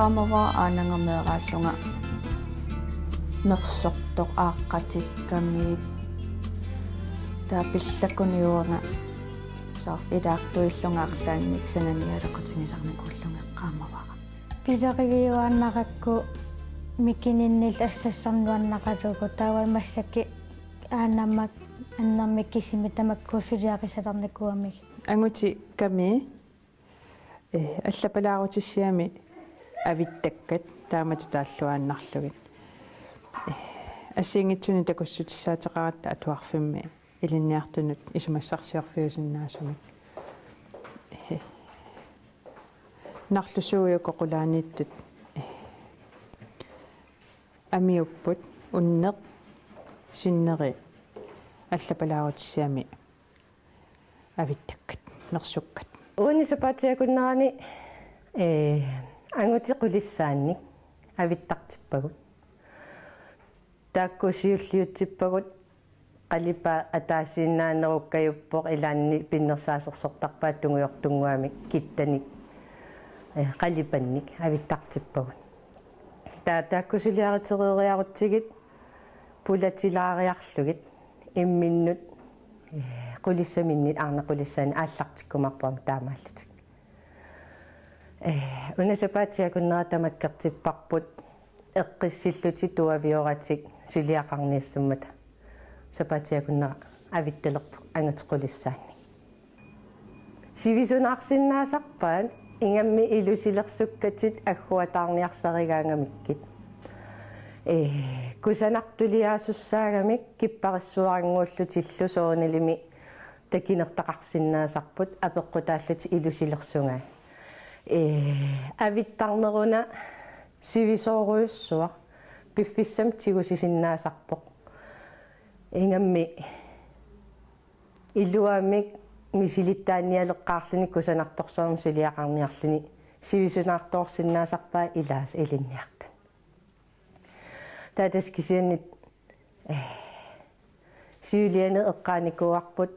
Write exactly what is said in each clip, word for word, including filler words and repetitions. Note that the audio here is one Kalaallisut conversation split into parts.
Eqqaamavara aananga meeraallunga mersortoq aaqqatit kamiit, taava pillakkunani uanga soorlu ilaartuillunga arlaannik sananialequtigisarnikuullunga eqqaamavara. Pilerigiuaannarakku mikininnillu assassarnuannaqalugu taava massakkut aanamma annermik kisimik tamakku suliarisalernikuugamik. Angutit kamii, eh, allapalaarutissiami avittakkat taamatut taalluaannarlugit. Eh, assigiinngitsunik takussutissaateqaratta atuarfimmi ilinniartunut isumassarsiorfiusinnaasumik. Eh, narlusuujuku qulaaniittut, eh, amiupput unneq sinneri allapalaarutissiami avittakkat, mersukkat. Uani sapaatip akunnerani, eh, angutit qulissaannik avittartippagut. Taakku siulliutsippagut, qalipaat ataasiinnaanerukkajuppoq, ilaanni pinnersaasersortarpaat tungujortunnguamik kittanik, eh, qalipannik avittartippagut. Taava taakku suliaritereeriarutsigit pulatilaariarlugit imminnut, eh, qulissaminnit arnat qulissaannik aallartikkumaarput aamma taamaallutik. Eh, una sapaatip akunnera tamakkertipparput eqqissillutik tuavioratik suliaqarniassammata. Sapaatip akunnera avittalerpoq angutit qulissaannik. Sivisunaarsinnaasarpaat ingammik ilusilersukkatit agguataarniarsarigaangamikkit. Eh, kusanartuliaasussaagamik kipparissuarannguullutillu soorunalimi takinertaqarsinnaasarput apeqqutaallutik ilusilersugai. Eh, avittarneruna sivisoorujussuaq piffissami tigusisinnaasarpoq. Ingammik iluamik misilittaannialeqqaarluni kusanartorsiorneq suliaqarniarluni sivisunaartoorsinnaasarpaat ilaasa ilinniartut. Taava tassa kisianni, eh, siuliani eqqaanikuuarput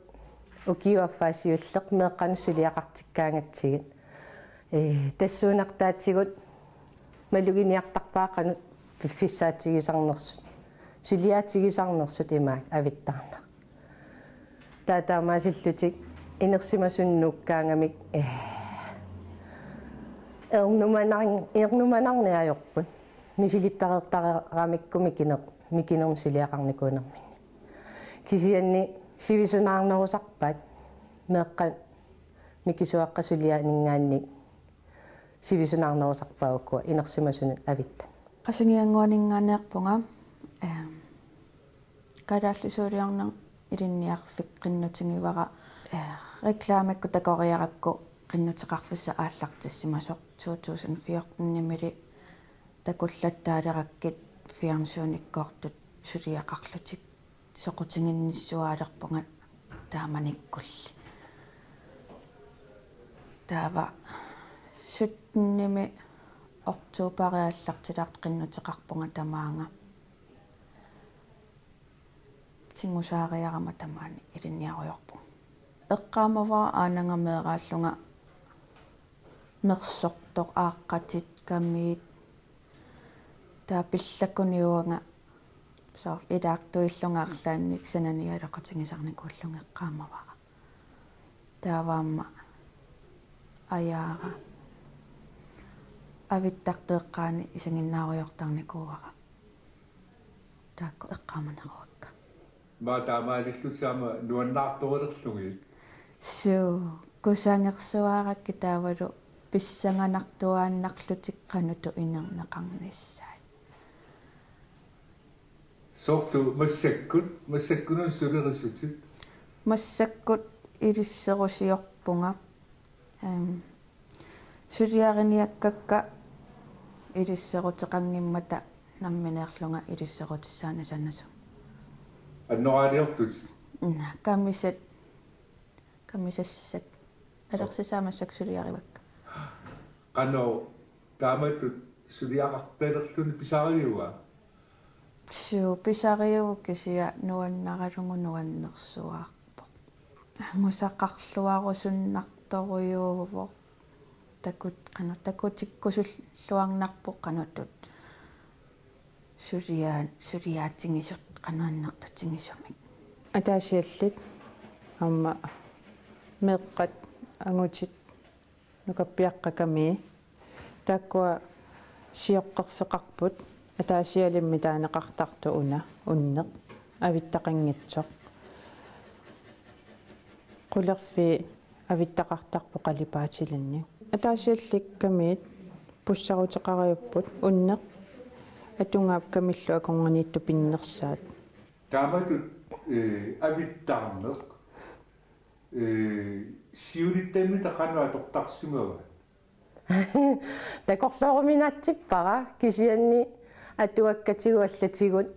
ukiup affaa siulleq meeqqanut suliaqartikkaangatsigit. Eh, tassuunartaatigut maluginiartarpaat qanoq piffissaatigisarnersut, suliaatigisarnersut imaak avittarneq. Taava taamaasillutik inersimasunut nuukkaangamik, eh, ernumanar-, ernumanarneq ajorput. Misilittareertaramikku mikiner-, mikinernik suliaqarnikuunerminni. Kisianni sivisunaarnerusarpaat meeqqat mikisuaqqat sulianinngaanniit sivisunaarnerusarpaat ukua inersimasunut avittat. Qasigiannguaninngaanneerpunga, ehm, kalaallisuuliorneq ilinniarfik qinnutigivara, eh, reklamikkut takoriarakku qinnuteqarfissaq aallartissimasoq to tusind fjorten-imili takullattaaleqakkit fjernsynikkoortut suliaqarlutik soqutiginnissuaalerpunga taamanikkulli. Taava sytten-imi oktoberip aallartilaartoq qinnuteqarpunga tamaanga. Tigusaariarama tamaani ilinniarujoorpunga. Eqqaamavara aananga meeraallunga mersortoq aaqqatit kamiit, taava pillakkunani uanga soorlu ilaartuillunga arlaannik sananialequtigisarnikuullunga eqqaamavara. Taava aamma ajaara avittartut eqqaanni isiginnaarujoortarnikuuara. Taakku eqqaamaneruakka. Maa taamaalillutit aamma nuannaartorulerlugit? Suu, kusangersuarakkit taavalu pissanganartuaannarlutik qanoq inerneqarnissaat. Soorlu massakkut, massakkunut sulerisutit? Massakkut ilisserusiorpunga. Ehm, suliariniakkakka ilisseruteqanngimmata nammineerlunga ilisserutissaanik sanasoq. Annoraaliorlutit? Naa, kamisat, kamisassat. Alersisaat massakkut suliarivakka. Qanoq taamatut suliaqartalerluni pisariua? Suu, pisariuvoq kisianni nuannaralugu nuannersuaarpoq. Angusaqarluarusunnartorujuuvoq. takut-, qanoq takutikkusulluarnarpoq qanoq tut-, sulia-, suliaatigisut qanoq annertutigisumik. Ataasiallit aamma meeqqat angutit nukappiaqqat kamiit. Taakkua sioqqerfeqarput ataasialimmik taaneqartartoq una unneq avittaqanngitsoq. Qulerfii avittaqartarput qalipaatilluunniit. Ataasiallit kamiit pussaruteqariupput unneq atugaap kamillu akornanniittoq pinnersaat. Taamatut, eh, avittaarneq, eh, siulittaminni qanoq atortarsimavaat? Takorlooruminaatsippara kisianni atuakkatigut allatigut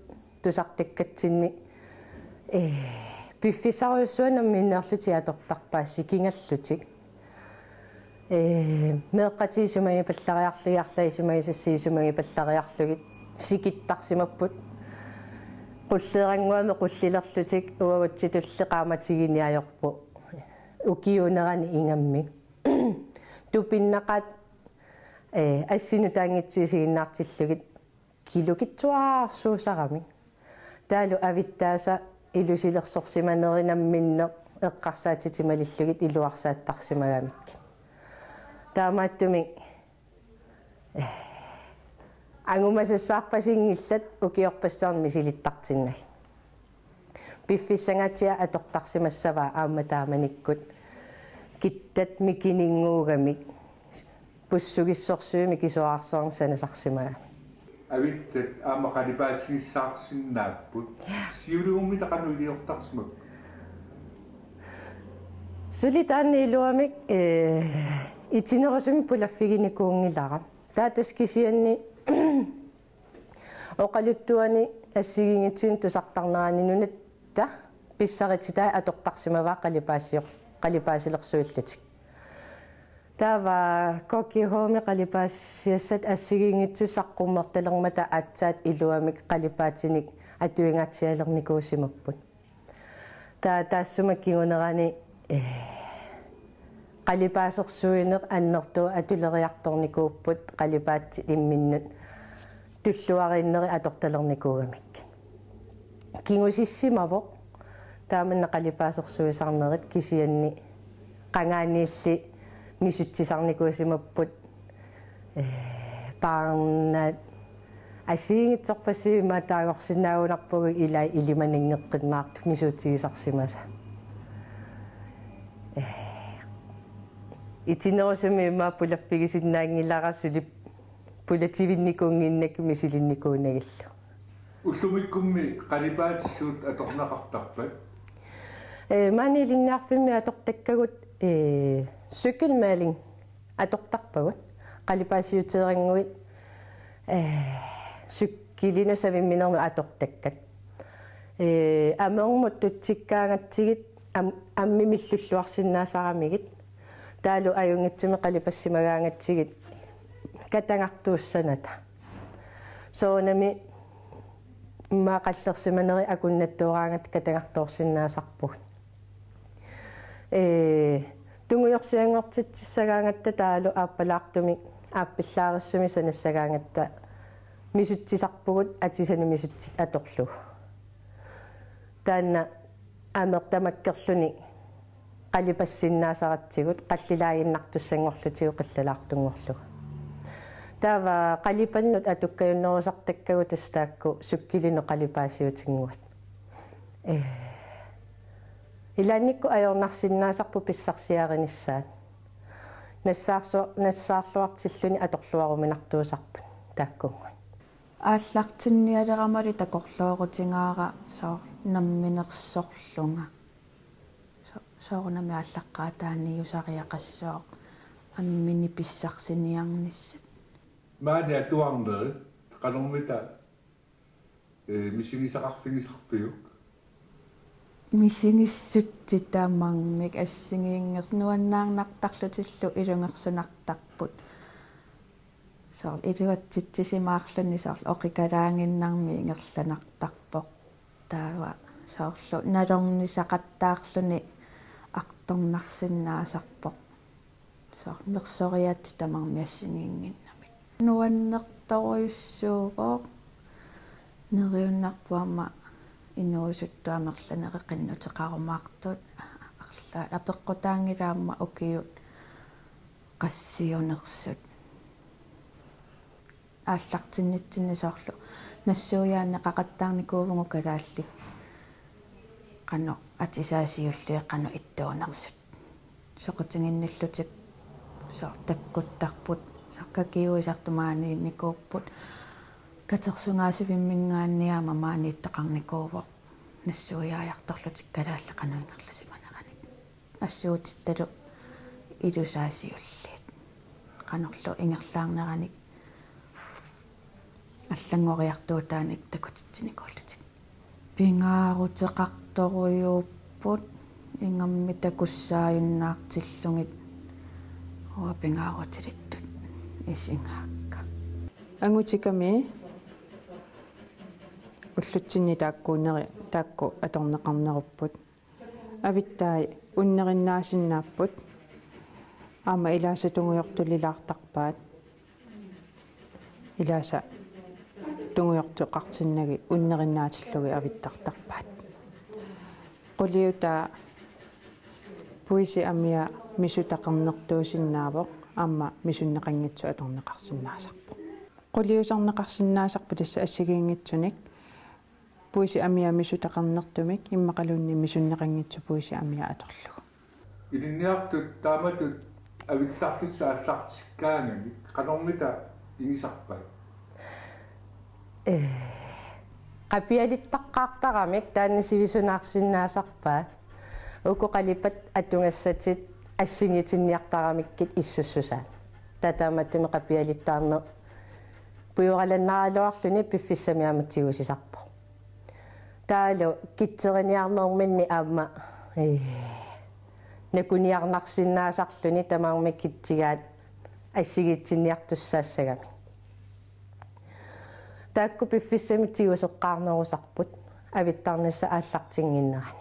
tusartakkatsinni, eh, piffissarujussuaq namminneerlutik atortarpaat sikingallutik. Eh, meeqqatit isumagipallariarlugit, arlaat isumagisassat isumagipallariarlugit sikittarsimapput. Qulleerannguamik qullilerlutik uagutsitulli qaammatiginiarpoq ukiuunerani ingammik. Tupinnaqaat, eh, assinut taanngitsuusiginnaartillugit kilukitsuararsuusaramik. Taavalu avittaasa ilusilersorsimaneri namminneq eqqarsaatitit malillugit iluarsaattarsimagamikkit. Taamaattumik, eh, angumasassaarpasinngillat ukiorpassuarni misilittartinnagit. Piffissangaatsiaq atortarsimassavaa aamma taamanikkut kittat mikininnguugamik pussugissorsuit mikisuararsuarnik sanasarsimagamik. Avittat aamma qalipaatigissaqarsinnaapput. Ja. Siullermik qanoq iliortarsimapput? Suli taanna iluamik, eh, itinerusumik pulaffiginikuunngilara. Taava tassa kisianni oqaluttuani assigiinngitsunik tusartarnerani nunatta pissarititai atortarsimavaat qalipaasior-, qalipaasilersuillutik. Taava K G H-mi qalipaasiassat assigiinngitsut saqqummertalermata aatsaat iluamik qalipaatinik atuingaatsialernikuusimapput. Taava taassuma kingunerani, eh, qalipaasersuineq annertooq atuleriartornikuupput qalipaatsit imminnut tulluariinnerit atortalernikuugamikkit. Kingusissimavoq taamanna qalipaasersuisarnerit kisianni qangaaniilli misutsisarnikuusimapput, eh, paarnaat assigiinngitsorpassuit immaqa taagorsinnaagunarpagut ilai ilimananngeqqinnaartut misuutigisarsimasat. Eh, itinerusumik immaqa pulaffigisinnaanngilara suli pulativinnikuunnginnakku misilinnikuunagillu. Ullumikkummi qalipaatissut atorneqartarpat? Eh, maani ilinniarfimmi atortakkagut, eh, cykelmaling atortarpagut. Qalipaasiuteerannguit, eh, cykelinut savimminernut atortakkat. Eh, amermut tutsikkaangatsigit am-, ammip millulluarsinnaasaramigit. Taavalu ajunngitsumik qalipassimagaangatsigit katagartuussanata. Soorunami immaqa qallersimanerit akunnattuaraangatta katagartoorsinnaasarpugut. Ee, tungujorsianngortitsissagaangatta taavalu aappalaartumik aappallaarissumik sanassagaangatta misutsisarpugut atisanik misutsit atorlugu. Taanna amertamakkerluni qalipassinnaasaratsigut qallilaaginnartussanngorlutigu qillalaartunngorlugu. Taava qalipannut atukkajunnerusartakkagut tassa taakku cykelinut qalipaasiutinnguat. Eh, ilaannikkut ajornarsinnaasarput pissarsiarinissaat. Nassaarsu-, nassaarluartilluni atorluaruminartuusarput taakkunnguit. Aallartinnialerama takorloorutigaara soorlu namminersorlunga. So-, soorunami aallaqqaataaniusariaqassooq amminik pissarsiniarnissat. Maani atuarnerit qanormita, eh, misigisaqarfigisarpiuk? Misigissutsit tamarmik assigiinngers-, nuannaarnartarlutillu ilungersunartarput. Soorlu iluatsitsisimaarluni soorlu oqikkalaaginnarmik ingerlanartarpoq. Taava soorlu nalornisaqattaarluni artornarsinnaasarpoq. Soorlu mersoriaatsik tamarmi assigiinnginnamik. Nuannertorujussuuvoq, neriunnarpoq aamma inuusuttut amerlanerit qinnuteqarumaartut, arlaat apeqqutaanngilaq aamma ukiut qassiunersut. Aallartinnitsinni soorlu nassuiaanneqaqattaarnikuuvugut kalaallit qanoq atisaat siulliit qanoq ittuunersut. Soqutiginnillutik soorlu takkuttarput, soorlu kakiuisartut maaniinnikuupput, katersugaasivimminngaanniit aamma maaniittaqarnikuuvoq nassuiaajartorlutik kalaallit qanoq ingerlasimaneranik. Assuutittalu ilusaat siulliit. Qanorlu ingerlaarneranik allanngoriartuutaanik takutitsinikuullutik. Pingaaruteqartorujuupput ingammik takussaajunnaartillugit. Uanga pingaarutilittut isigaakka. Angutikami ullutsinni taakkuuneri taakku atorneqarnerupput. Avittai unnerinnaasinnaappat aamma ilaasa tungujortulilaartarpaat. Ilaasa tungujortoqartinnagit unnerinnaatillugit avittartarpaat. Quliutaa puisi amia misutaqarnertuusinnaavoq aamma misunneqanngitsoq atorneqarsinnaasarpoq. Quliusarneqarsinnaasarpoq tassa assigiinngitsunik. Puisi amia misutaqarnertumik immaqaluunniit misunneqanngitsoq puisi amia atorlugu. Ilinniartut taamatut avillarlutik aallartikkaangamik qanormita igisarpat? Ee, qapialittaqqaartaramik taanna sivisunaarsinnaasarpaat. Uku qalipatit atugassatit assigiitinniartaramikkit issussusaat. Taamaattumik qapialittaarneq pujoralannaaraluarluni piffissami aamma tigusisarpoq. Taavalu kitsiniarnerminni aamma, ee, nakuniarnarsinnaasarluni tamarmik kitsigaat assigiitinniartussaassagamik. Taakku piffissami tiguseqqaarnerusarput avittarnissaq aallartinnginnerani.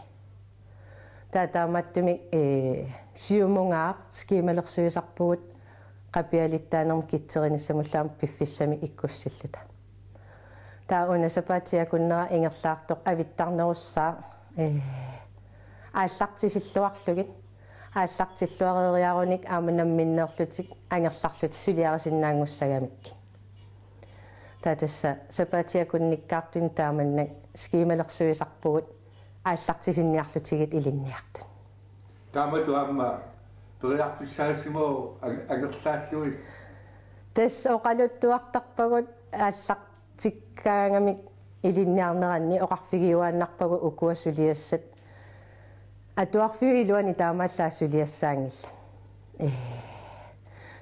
Taava taamaattumik, ee, siumungaaq skemalersuisarpugut qapialittaanermut kitserinissamullu aamma piffissami ikkussilluta. Taava una sapaatip akunnera ingerlaartoq avittarnerussaaq, ee, aallartisilluarlugit, aallartilluareeriarunik aamma namminneerlutik angerlarlutik suliarisinnaanngussagamikkit. Taava tassa sapaatip akunnikkaartuni taamannak skemalersuisarpugut aallartisinniarlutigit ilinniartut. Taamatut aamma periarfissaasimavoq ang-, angerlaallugit. Tassa oqaluttuartarpagut aallartikkaangamik ilinniarneranni oqarfigiuaannarpagut ukua suliassat atuarfiup iluani taamaallaat suliassaanngillat. Ee.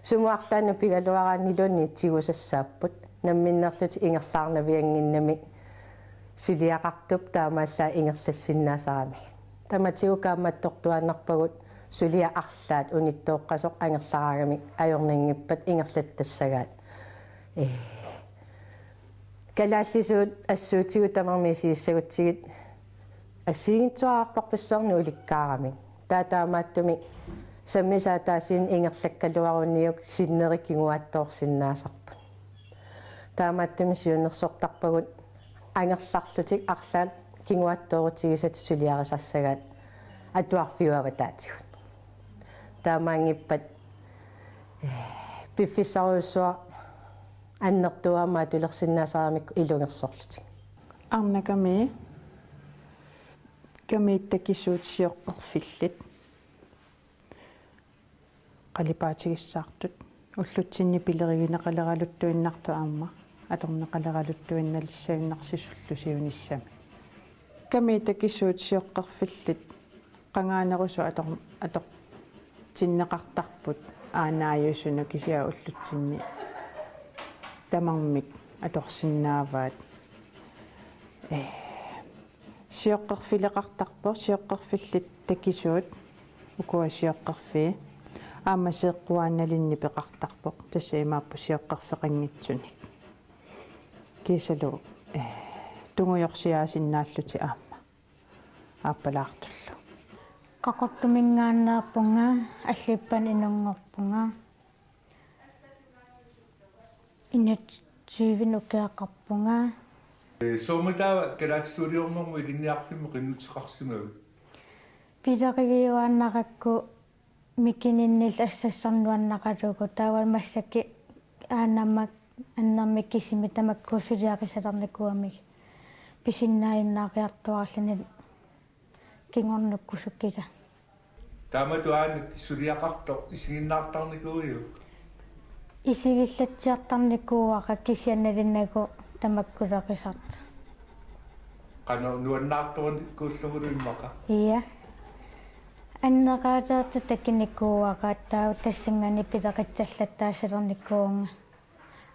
Sumut arlaannik pigaluaraanniluunniit tigusassaapput. Namminneerlutik ingerlaarnaviannginnamik suliaqartup taamaallaat ingerlassinnaasaramigit. Tamatigut kaammattortuaannarpagut suliaq arlaat unittooqqasoq angerlaraangamik ajornanngippat ingerlattassagaat. Ee. Kalaallisuut assuutigut tamarmik isigissagutsigit assigiinngitsuararparpassuarnik ulikkaaramik. Taava taamaattumik sammisaq ataasiinnaq ingerlakkaluaruniuk sinneri kinguaattoorsinnaasarput. Taamaattumik siunnersortarpagut angerlarlutik arlaat kinguaattoorutigisatik suliarisassagaat atuarfiup avataatigut. Taamaanngippat, ee, piffissarujussuaq annertuumik aamma atulersinnaasaramikku ilungersorlutik. Arnakami, kamiit takisuut sioqqerfillit. Qalipaatigissaartut. Ullutsinni pilerigineqaleraluttuinnartut aamma atorneqaleraluttuinnalissaginnarsisullu siunissami. Kamiit takisuut sioqqerfillit qangaanerusut ator-, atortinneqartarput aanaajusuna kisianni ullutsinni tamarmik atorsinnaavaat. Ee, sioqqerfileqartarpoq, sioqqerfillit takisuut, ukua sioqqerfii. Aamma seeqquaannalinnik peqartarpoq, tassa imaappoq sioqqerfeqanngitsunik. Kiisalu, ee, tungujorsiaasinnaallutik aamma aappalaartullu. Qaqortuminngaanneerpunga, Allippanut inunngorpunga. Enogtyve-nut ukioqarpunga. Ee, soormi taava kalaallisuuliornermut ilinniarfimmut qinnuteqarsimavit? Pilerigiuaannarakku mikininnillu assassaq nuannaqalugu, taava massakkut aanamak annermik kisimik tamakku suliarisalernikuugamik pisinnaajunnaariartuaarluni kingornukkusukkiga. Taamatut aana suliaqartoq isiginnaartarnikuuiuk? Isigillatsiartarnikuuara, kisianni nalunagu tamakkulerisartoq. Qanoq nuannaartornikuullugulu immaqa? Ia. Anneraalertut takunikuuara, taava tassanngaanniit pileqissallattaasalernikuuvunga.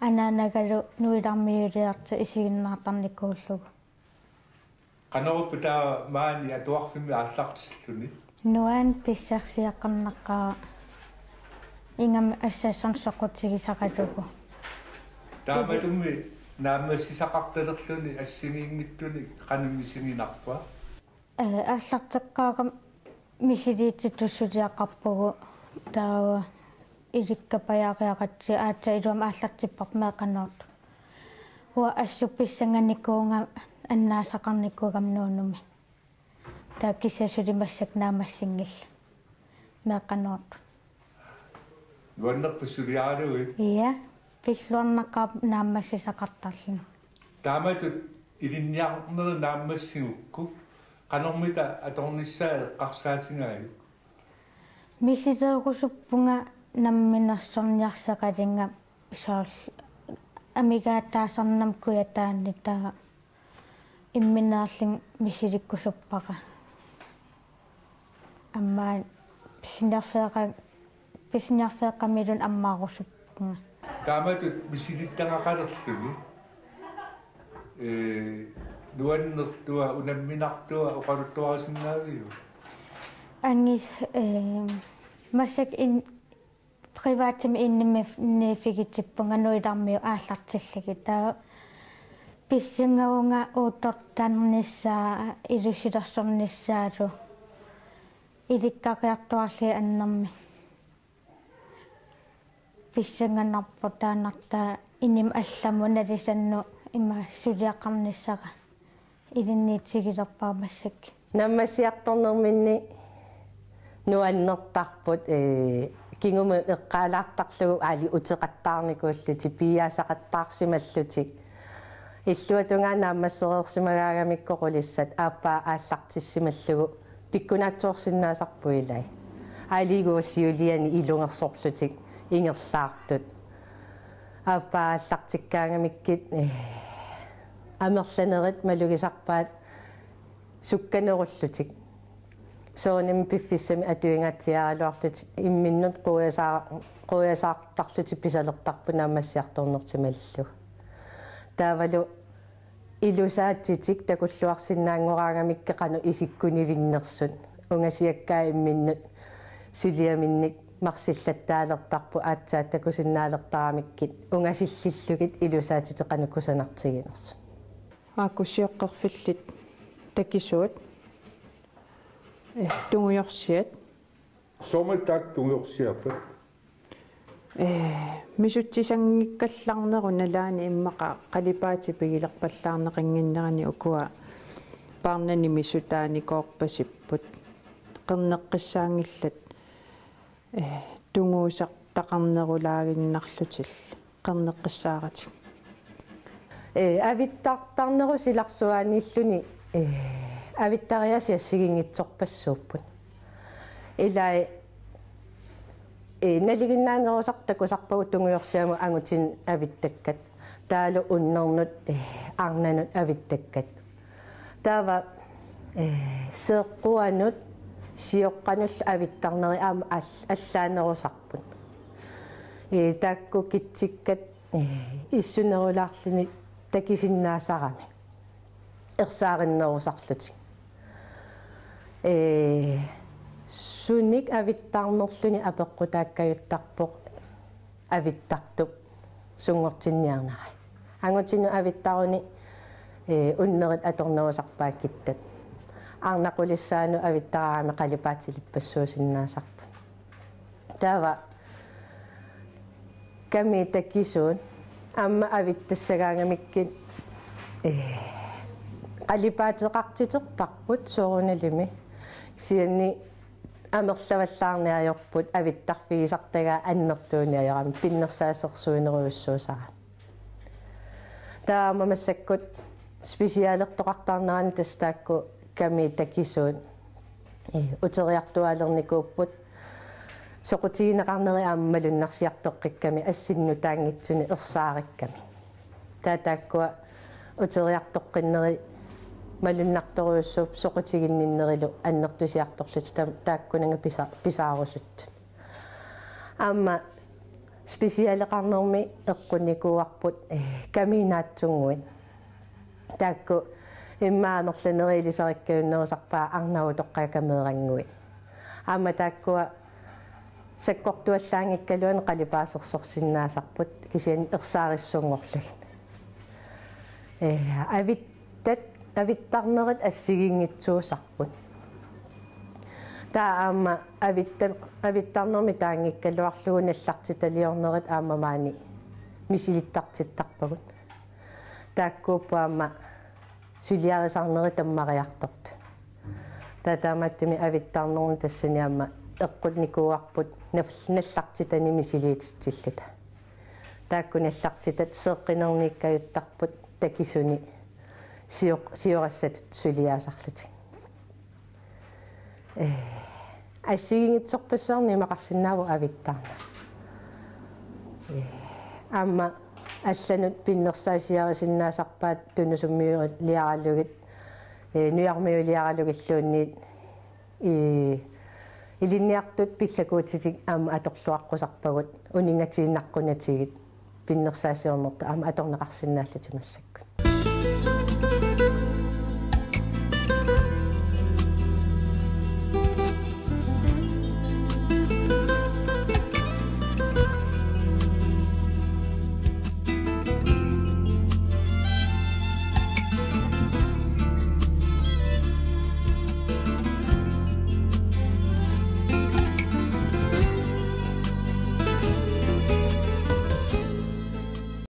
Anaanagalu nuilarmiuliortut isiginnaartarnikuullugu. Qanoq ippa taava maani atuarfimmi aallartilluni? Nuann pissarsiaqarnaqaaq, ingammik assassaq soqutigisaralugu. Taamatut naammassisaqartalerluni assigiinngitsuni qanoq misiginarpa? Ee, aallarteqqaarama misiliititut suliaqarpugut, taava ilikkapajariaqarpugut, aatsaat iluamik aallartipparput meeqqanut. Uanga assut pissanganikuuvunga annaasaqarnikuugama Nuummut. Taava kisianni suli massakkut naammassinngillat meeqqanut. Nuannerpoq suliaralugit. Ia, pilluarnaqaaq naammassisaqartarluni. Taamatut ilinniarnerit naammassigukku qanormita atornissaat eqqarsaatigaajuk? Misileerusuppunga namminersorniarsaringa, soorlu amigaataasarnermut kujataani, taava imminerlunga misilikkusuppara. Aamma pisiniarfeeqqa-, pisiniarfeeqqamiluunniit ammarusuppunga. Taamatut misilittagaqalerluni, ee, nuannertua, unamminartua oqaluttuarisinnaaviuk? Angi, ee, massakkut in-, privatimik innimmif-, inniiffigitippunga nuilarmiut aallartillugit. Taava pissangavunga uuttortarnissaa, ilusilersornissaalu, ilikkariartuaarlugit annermik. Pissanganarpoq taannartaa inuk allamut nalusannut ima suliaqarnissara. Ilinniutigilerpara massakkut. Naammassiartornerminni nuannertarput, ee, kingumut eqqaalaartarlugu aali uteqattaarnikuullutik, piiaasaqattaarsimallutik. Illuatungaa naammassereersimagaangamikku qulissat aappaa aallartissimallugu pikkunaatsoorsinnaasarput ilai. Aaliiguup siuliani ilungersorlutik ingerlaartut. Aappaa aallartikkaangamikkit, ee, amerlanerit malugisarpaat sukkanerullutik. Soorunami piffissami atuingaatsiaraluarlutik imminnut quiasaa-, quiasaartarlutik pisalertarput naammassiartornertik malillugu. Taavalu ilusaatitik takulluarsinnaanngoraangamikkit qanoq isikkunivinnersut. Ungasiakkaat imminnut suliaminnik marsillattaalertarput aatsaat takusinnaalertaramikkit ungasillillugit ilusaatitik qanoq kusanartiginersut. Aaku sioqqerfillit takisuut, ee, tungujorsiat. Soormitaak tungujorsiaappat? Ee, misutsisanngikkallarnerup nalaani immaqa qalipaatit pigilerpallaarneqannginneranni ukua paarnani misutaanikoorpasipput. Qerneqqissaanngillat, ee, tunguusartaqarnerulaaginnarlutillu. Qerneqqissaaratik. Ee, avittartarnerup silarsuaaniilluni, ee, avittariaasiat assigiinngitsorpassuupput. Ilai, ee, nalinginnaanerusartut takusarpagut tungujorsiamut angutinut avittakkat. Taavalu unnernut, ee, arnanut avittakkat. Taava, ee, seeqquanut, sioqqanullu avittarnerit aamma all-, allaanerusarput. Ee, taakku kitsikkat, ee, issunerulaarluni takusinnaasarami. Ersaarinnerusarlutik. Ee, sunik avittarnerluni apeqqutaakkajuttarpoq avittartup sunngortinniarnerai. Angutinut avittaruni, ee, unnerit atornerusarpaat kittat. Arnaq qulissaanut avittaraangami qalipaatilippassuusinnaasarput. Taava kamiit takisuut aamma avittassagaangamikkit, ee, qalipaateqartitertarput soorunalimi. Kisianni amerlavallaarneq ajorput avittarfigisartagaat annertuuneq ajorami pinnersaasersuinerujussuusarami. Taava aamma massakkut specialertoqartarnerani tassa taakku kamiit takisuut, ee, uteriartuaalernikuupput soqutigineqarneri aamma malunnarsiartoqqikkami assinik nutaanngitsuni ersaarikkami. Taava taakkua uteriartoqqinneri malunnartorujussuupput soqutiginninnerilu annertusiartorlutik tam-, taakkunannga pisa-, pisaarusuttut. Aamma specialeqarnermi eqqunnikuuarput, ee, kamiit naatsunnguit. Taakku immaqa amerlanerit ilisarikkajunnerusarpaat arnat utoqqaat kameerannguit. Aamma taakkua sakkortuallaanngikkaluarlugit qalipaasersorsinnaasarput kisianni ersaarissunngorlugit. Ee, avittat, avittarnerit assigiinngitsuusarput. Taava aamma avitta-, avittarnermi taanngikkaluarlugu nallartitaliornerit aamma maani misilittartittarpagut. Taakkuupput aamma suliarisarnerit tammariartortut. Taava taamaattumik avittarnermi tassani aamma eqqunnikuuarput nal-, nallartitanik misiliititsilluta. Taakku nallartitat seeqqinerniikkajuttarput takisuni sioq-, siorassatut suliaasarlutik. Ee, assigiinngitsorpassuarnik imaqarsinnaavoq avittarneq. Ee, aamma allanut pinnersaasiarisinnaasarpaat tunusummiuliaralugit, ee, nujarmiuliaralugilluunniit, ee, ilinniartut pillakuutitik aamma atorluaqqusarpagut uninngatiinnaqqunatigut pinnersaasiornertut aamma atorneqarsinnaallutik massakkut.